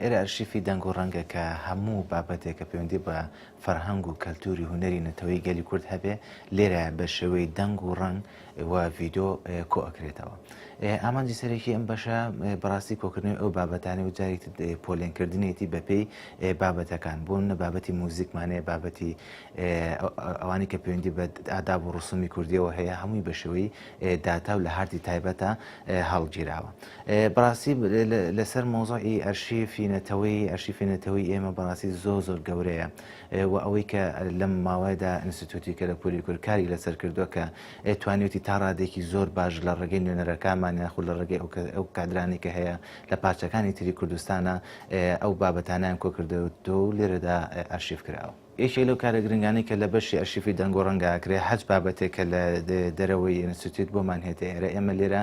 ئێرە ئەرشیفی دەنگ و ڕەنگە کە هەموو بابەتێک کە پەیوەندی بە فەرهەنگ و کەلتوری هونەری نەتەوەی گەلی کورد هەبێ لێرە بە شێوەی دەنگ و ڕەنگ و ڤیدۆ کۆ ئەکرێتەوە. ئامانجی سەرەکی ئەم بەشە بەڕاستی کۆکردنەوەی ئەو بابەتانەی و جارێکی تر پۆلێنکردنێتی بەپێی بابەتەکان بۆ نمونە بابەتی موزیکمان هەیە بابەتی ئەوانەی کە پەیوەندی بە ئاداب و ڕسومی کوردیەوە هەیە هەمووی بە شێوەی داتا و لە هاردی تایبەتە هەڵگیراوە. بەڕاستی لەسەر مەوزوعی ئەرشیفی نەتەوەی ئەرشیفی نەتەوەی ئێمە بەڕاستی زۆر زۆر گەورەیە و ئەوەی کە لەم ماوەیەدا ئینستیتوتی کەلەپوری کورد کاری لەسەر کردووە کە توانیوتی تا ڕادێکی زۆر باش لە ڕێگەی نوێنەرەکانمان یاخود لە ڕێگەی ئەو کادرانی کە هەیە لە پارچەکانی تری کوردستانە ئەو بابەتانیان کۆکردەوە و لێرەدا ئەرشیف کراوە. یەکێک لەو کارە گرنگانەی کە لە بەشی ئەرشیفی دەنگ و ڕەنگا ئەکرێ، هەچ بابەتێک کە لە دەرەوەی ئینستیتیوت بۆمان هێتە ئێرە، ئێمە لێرە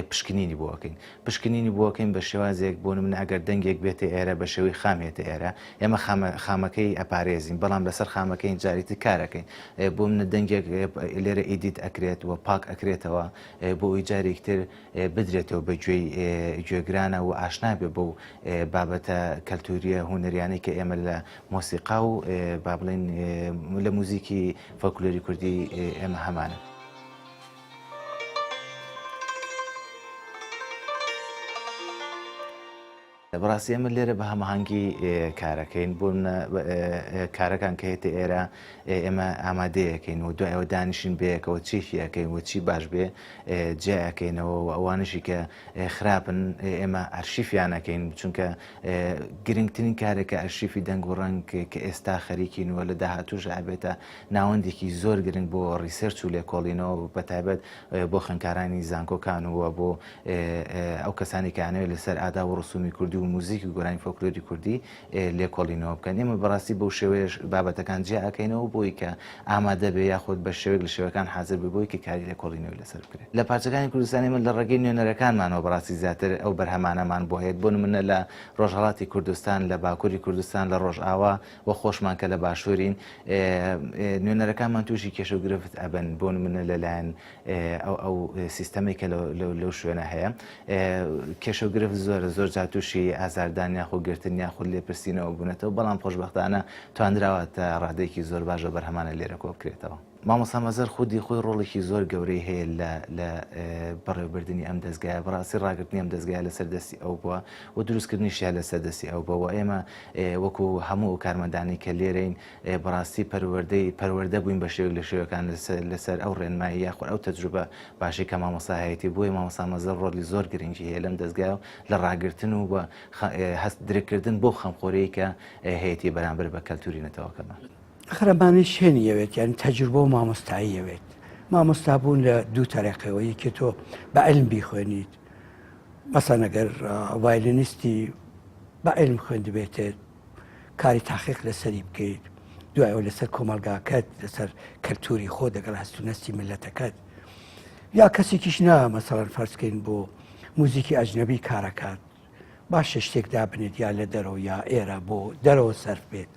پشکنینی بۆ ئەکەین. پشکنینی بۆ ئەکەین بە شێوازێک، بۆ نمونە ئەگەر دەنگێک بێتە ئێرە بە شێوەی خام هێتە ئێرە، ئێمە خامە خامەکەی ئەپارێزین، بەڵام لەسەر خامەکەی جاری تر کار ئەکەین. بۆ منە دەنگێک لێرە edit ئەکرێت و پاک ئەکرێتەوە بۆ ئەوەی جارێکی تر بدرێتەوە بە گوێی گوێگرانە و ئاشنا بێ بەو بابەتە کەلتوریە هونەریانەی کە ئێمە لە مۆسیقا و با بڵێین لە موزیکی فۆلکلۆری کوردی ئێمە هەمانە. بەڕاستی ئێمە لێرە بە هەماهەنگی کارەکەین بۆ کارەکان کە هێتە ئێرە ئێمە ئامادەیەکەین و دوای ئەوە دانیشین بەیەکەوە چێکی ئەەکەین و چی باش بێ جیاکەینەوە و ئەوانشی کە خراپن ئێمە ئەرشیفیان ئەکەین چونکە گرنگترین کارێک کە ئەرشیفی دەنگ و ڕەنگ کە ئێستا خەریکین و لە داهاتووش ئەبێتە ناوەندێکی زۆر گرنگ بۆ research و لێکۆڵینەوە بە تایبەت بۆ خوێندکارانی زانکۆکان و بۆ ئەو کەسانی کە ئەیانەوێت لەسەر ئاداب و ڕسومی کوردی و موزیکی گۆرانی فۆلکلۆری کوردی لێکۆڵینەوە بکەن ئێمە بەڕاستی بەو شێوەیەش بابەتەکان جیا ئەکەینەوە بۆی کە ئامادە بێ یاخود بە شێوەیەک لە شێوەکان حازر بێ بۆی کە کاری لێکۆڵینەوەی لەسەر بکرێت لە پارچەکانی کوردستان ئێمە لە ڕێگەی نوێنەرەکانمانەوە بەڕاستی زیاتر ئەو بەرهەمانەمان بۆ هەیە بۆ نمونە لە ڕۆژهەڵاتی کوردستان لە باکووری کوردستان لە ڕۆژئاوا و خۆشمان کە لە باشوورین نوێنەرەکانمان تووشی کێشە و گرفت ئەبن بۆ نمونە لەلایەن ئەو ئەو سیستەمەی کە لەو شوێنە هەیە کێشە و گرفت زۆرە زۆر جار تووشی ئازاردان یاخود گرتن یاخود لێپرسینەوە بوونەتەوە بەڵام خۆشبەختانە توانراوە تا ڕادەیەکی زۆر باش ئەو بەرهەمانە لێرە کۆ بکرێتەوە. مامۆستا مەزەر خودی خۆی ڕۆڵێکی زۆر گەورەی هەیە لە لە بەڕێوەبردنی ئەم دەزگایە، بەڕاستی ڕاگرتنی ئەم دەزگایە لەسەر دەستی ئەو بووە و دروستکردنیشی هەر لەسەر دەستی ئەو بووە و ئێمە وەکو هەموو ئەو کارمەندانەی کە لێرەین بەڕاستی پەروەردەی پەروەردە بووین بە شێوەیەک لە شێوەکان لەسەر ئەو ڕێنمایی یاخود ئەو تەجروبە باشەی کە مامۆستا هەیەتی بۆیە مامۆستا مەزەر ڕۆڵی زۆر گرنگی هەیە لەم دەزگایە و لە ڕاگرتن و بە هەست درککردن بەو خەمخۆریەی کە هەیەتی بەرامبەر بە کەلتوری نەتەوەکەمان. ئەخر ئەمانەی شوێنی ئەوێت یانی تەجروبە و مامۆستایی ئەوێت مامۆستا بوون لە دوو تەرەقەوە یەکێ تۆ بە علم بیخوێنیت مەسەن ئەگەر ڤایلینیستی بە علم خوێندبێتێت کاری تاقیق لەسەری بکەیت دوای ئەوە لەسەر کۆمەڵگاکەت لەسەر کەلتوری خۆ دەگەڵ هەست و نەستی ملەتەکەت یا کەسێکیش نا مەسەڵەن فەرزکەین بۆ موزیکی ئەجنەبی کارەکات باشە شتێک دابنێت یا لە دەرەوە یا ئێرە بۆ دەرەوە سەرف بێت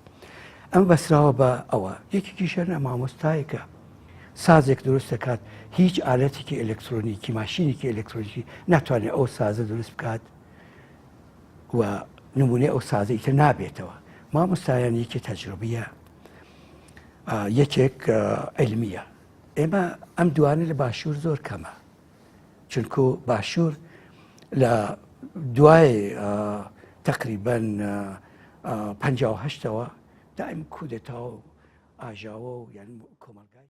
ئەم بەسراوە بە ئەوە یەکێکیشە نە مامۆستایەکە سازێک دروست دەکات هیچ ئالەتێکی ئەلکترۆنیکی ماشینێکی ئەلکترۆنیکی ناتوانێت ئەو سازە دروست بکات و نمونەی ئەو سازە ئیتر نابێتەوە مامۆستایان یەکێ تەجروبیە یەکێک علمیە ئێمە ئەم دوانە لە باشوور زۆر کەمە چونکو باشوور لە دوای تقریبان 1950ەوە دایم کودەتا و ئاژاوە و یان کۆمەلگای.